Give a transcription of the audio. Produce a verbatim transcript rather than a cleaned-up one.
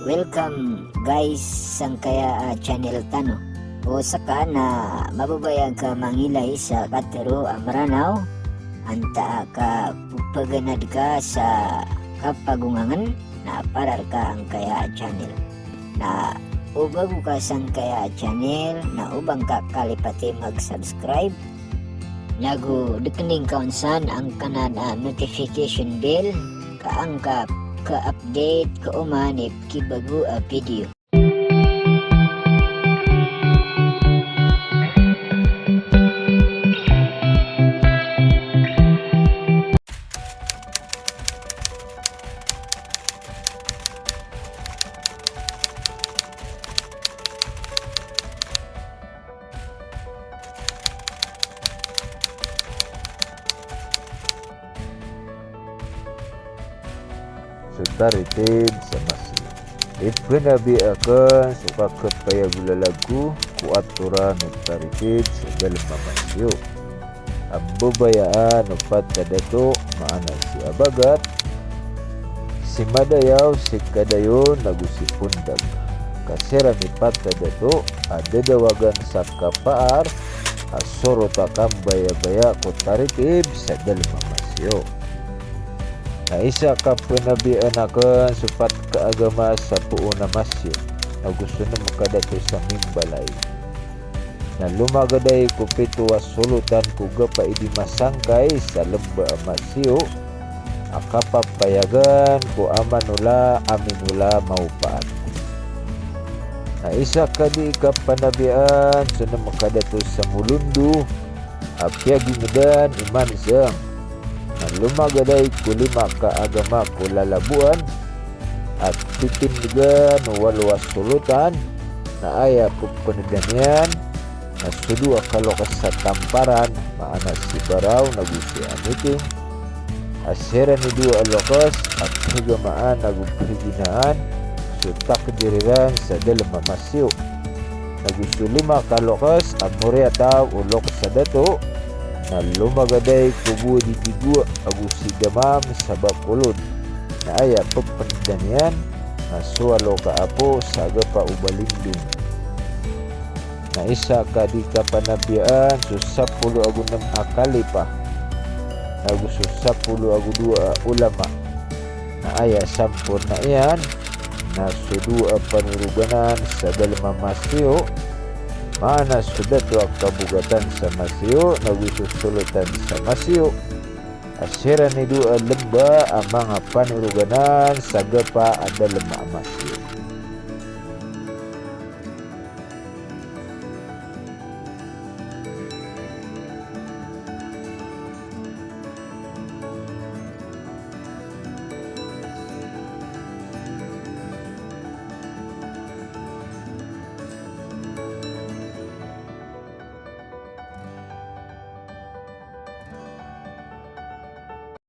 Welcome, guys, sangkaya a channel tano. O seka na mababaya ka mangilay sa katero a Mranaw, antaa ka peganad ka sa kapagongangen, na para reka angkaya a channel. Na o bago ka sangkaya a channel, na o ba ngka kalipati mag-subscribe, nago dekening ka on san angkanan a notification bell, ka angka ka-update ka oman i pekibago a video. So taritib sa masiyo. Ipenabi aken so kakepayagolalag ko, ko atoran o taritib sa dalem a masiyo. A mbabayaan o pat a dato, maana si Abagat, si Madayaw, si Kadayon, ago si Pondag. Ka siran i pat a dato a dadawagan sa kapaar a sorot a kambayabaya ko taritib sa dalem a masiyo. Na isa ka penabian aken so pat ka agama sa poon a masiyo, ago so nem ka dato sa mimbalay. Na lomagaday ko pito a solotan ko gapa i di masangkay sa lemba a masiyo a kapapayagan ko amanola a minola maopaat. Na isa ka di kapanabian so nem ka dato sa molondo a piyagingdan i manzang. Na lomagaday ko lima ka agama ko lalaboan a titindegan o walo a solotan, na aya pepenedan iyan na so dowa ka lokes sa tamparan, maana si Baraw nago si Amiting, a siran i dowa a lokes a pegamaan ago peginaan so takdir iran sa dalem a masiyo. Nago so lima ka lokes a moriyataw o lokes a dato, na lomagaday ko bo di Digowa ago si Damam sa Bakolod, na aya pepenedan iyan na so walo ka apo sa gapa o Balindong. Na isa ka di kapanabiyaan so sapolo ago nem a kalipa, nago so sapolo ago dowa a olama. Na aya samporna iyan na so dowa a panoroganan sa dalem a masiyo, maana so dato a kabogatan sa masiyo, nago so solotan sa masiyo, a siran i dowa a lemba a manga panoroganan sa gapa a dalem a masiyo.